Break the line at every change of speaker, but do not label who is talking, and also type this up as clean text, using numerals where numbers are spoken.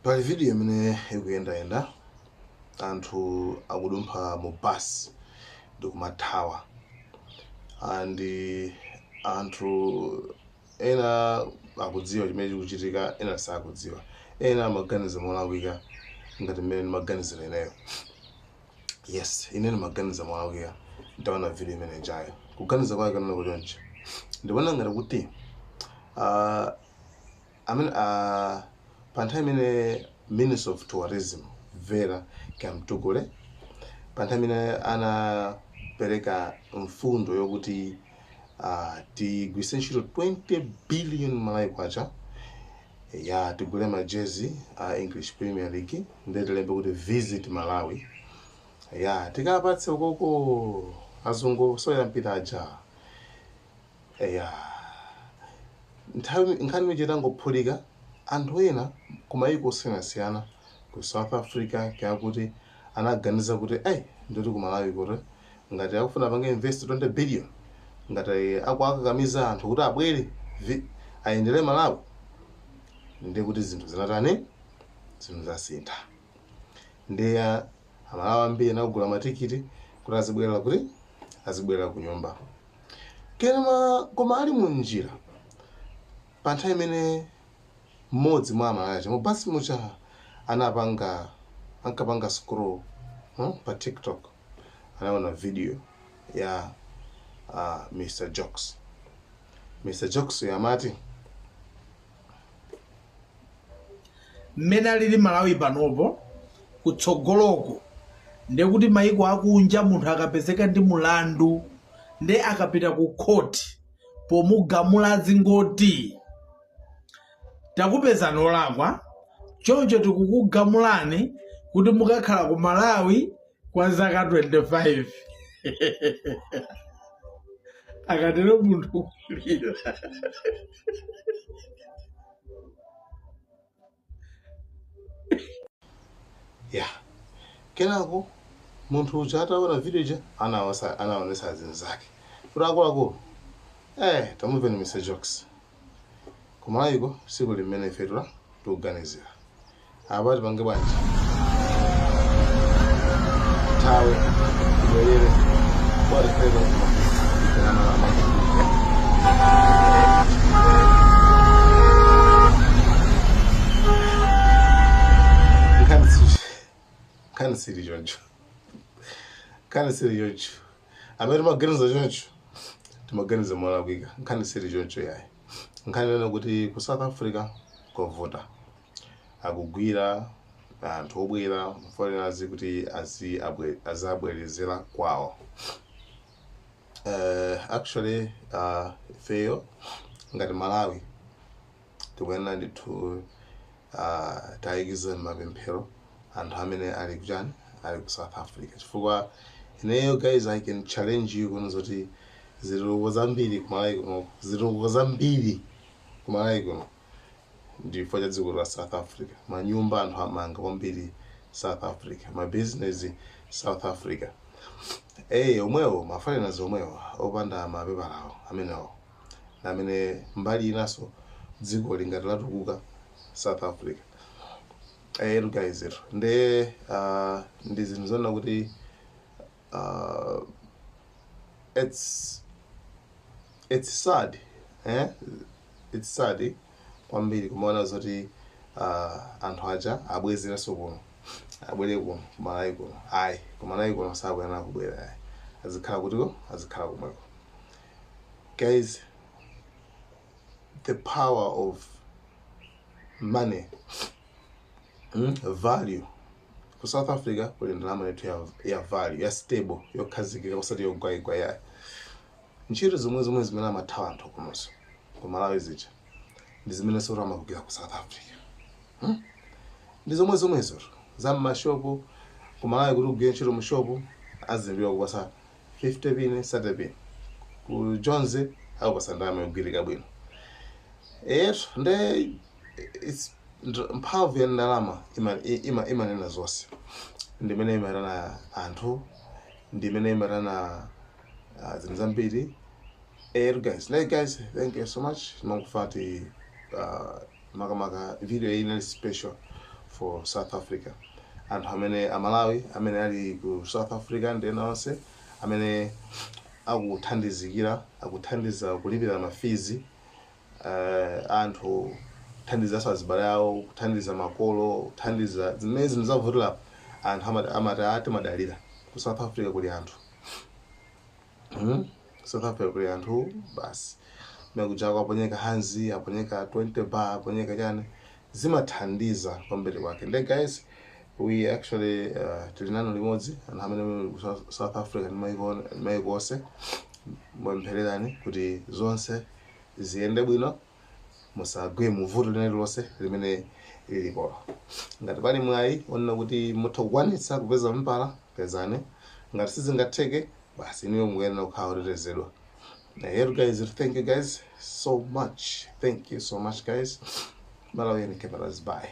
Pali video imene ikuyendayenda, anthu akudumpha mu bus ndikumathawa, and anthu ena akudziwa chimene chikuchitika, ena sakudziwa, ena amaganiza molakwika ngati mmene ndimaganizira ineyo. Yes, ine ndimaganiza molakwika nditaona video imene ijayo. Kuganiza kwake kanali chonchi: ndikuona ngati kuti amene pa nthawi imene Minister of Tourism Vera Kamtukule, pa nthawi imene anapereka mfundo yokuti tigwiritse ntchito 20 billion Malawi kwacha ya tigule majezi a English Premier League, ndiye tilembe kuti "Visit Malawi", ya tikapatse ukoko azungu osewera mpira aja. Ya, nthawi nkhani imene itangophulika, anthu ena kumayiko osiyanasiyana, ku South Africa kayakuti, anaganiza kuti ei, ndoti ku Malawi kuti ngati akufuna apange invest 20 billion, ngati akuakakamiza anthu kuti abwere ayendere Malawi, ndiye kuti zinthu zinatani? Zinthu zasintha. Ndiye Amalawi ambiri anagula matikiti kuti azibwerera, kuti azibwerera ku nyumba. Koma ali mu njira, pa nthawi imene mmodzi mwa Amalawi aja mu basi muja ankapanga scroll pa TikTok, anaona video ya Mr Jokes. Mr Jokes amati,
Mmene alili Malawi panopo, kutsogoloko ndekuti maiko akunja munthu akapezeka ndi mulandu, nde akapita ku khoti, pomugamula azingoti, "Takupezani olakwa, choncho tikukugamulani kuti mukakhala ku Malawi kwa zaka 25." Akatero munthu kulira.
Ya, kenako munthu uja ataona video ija anaonesa azinzake kuti, "Akuluakulu, tamumveni Mr Jokes, kumalawiko sikuli mmene ifetu tikuganizira. Apa tipange bwanji? Thawe, tibwerere kwatikhale." Nkhani sili choncho, nkhani sili choncho. Amene timaganiza choncho timaganiza molakwika. Nkhani sili choncho yayi. Nkhani nena kuti ku South Africa kovuta, akugwira anthu obwera, foreigners, kuti azabwerezera kwawo. Actually, ifeyo ngati Malawi tikuyenera ndithu tayikize mapemphero anthu amene ali kuchani, ali ku South Africa, chifukwa ineyo, guys, I can challenge you kuno zoti zitukuko zambiri kumalawi kuno, zitukuko zambiri kumalawi kuno ndi chifukwa cha dziko la South Africa. Manyumba anthu amanga kwambiri South Africa, mabizinesi South Africa. Omwewo maforeigners omwewo opanda mapepalawo amenewo amene mbali inanso dziko lingati latukuka South Africa. Guys, nde ndi zinthu zonena kuti it's sad, eh? It's sad kwambiri kumaona zoti anthu aja abwezerenso kuno, abwere kuno kumalawi kuno. Ayi, kumalawi kuno sakuyenera kubwera ayi, azikhala kutiko? Azikhala kumweko. Guys, the power of money, Value ku South Africa kuli ndalama yathu ya value, ya stable, yokhazikika, osati yogwayigwa yayi. Ntchito zomwe zomwe zimene amathawa anthu kunonso ku Malawi zija ndi zimene soti amakugwira ku South Africa, Ndi zomwe zomwezo za mmashopu ku Malawi. Kuti ugwire ntchito mu shopu azimbira kupasa 50 pin, 30 pin. Ku Jones akupasa ndalama yogwirika bwino. Eto, nde it's mphamvu ya ndalama imanena zonse, ndimene imatana anthu, ndimene imatana zinthu zambiri. Guys, like, guys, thank you so much. Mangufati makamaka video iyi inali special for for South Africa. Anthu amene Amalawi amene ali ku South Africa ndi ena onse amene akuthandizikira, akuthandiza kulipira ma fees anthu, kuthandizanso azibale awo, kuthandiza makolo, kuthandiza zimene zinthu zavutira anthu, amati ati madalira ku South Africa kuli anthu. South Africa kuli anthu basi. Mekuchako aponyeka hanzi, aponyeka 20 bar, aponyeka chani, zimathandiza kwambiri kwake. Nde guys, we actually tili nanu limodzi, anthu amene muli ku South Africa ndi maiko onse. Mupemphererani kuti zonse ziyende bwino, musagwe muvuto lina lililonse limene lilipo. Ngati pali mwayi onena kuti mutha kukwanitsa kupeza mpala, pezani. Ngati sizingatheke, basi, inuyo mukuyenera kukhala otetezedwa. Here guys, thank you guys so much, thank you so much guys. Malawi Cameras, bye.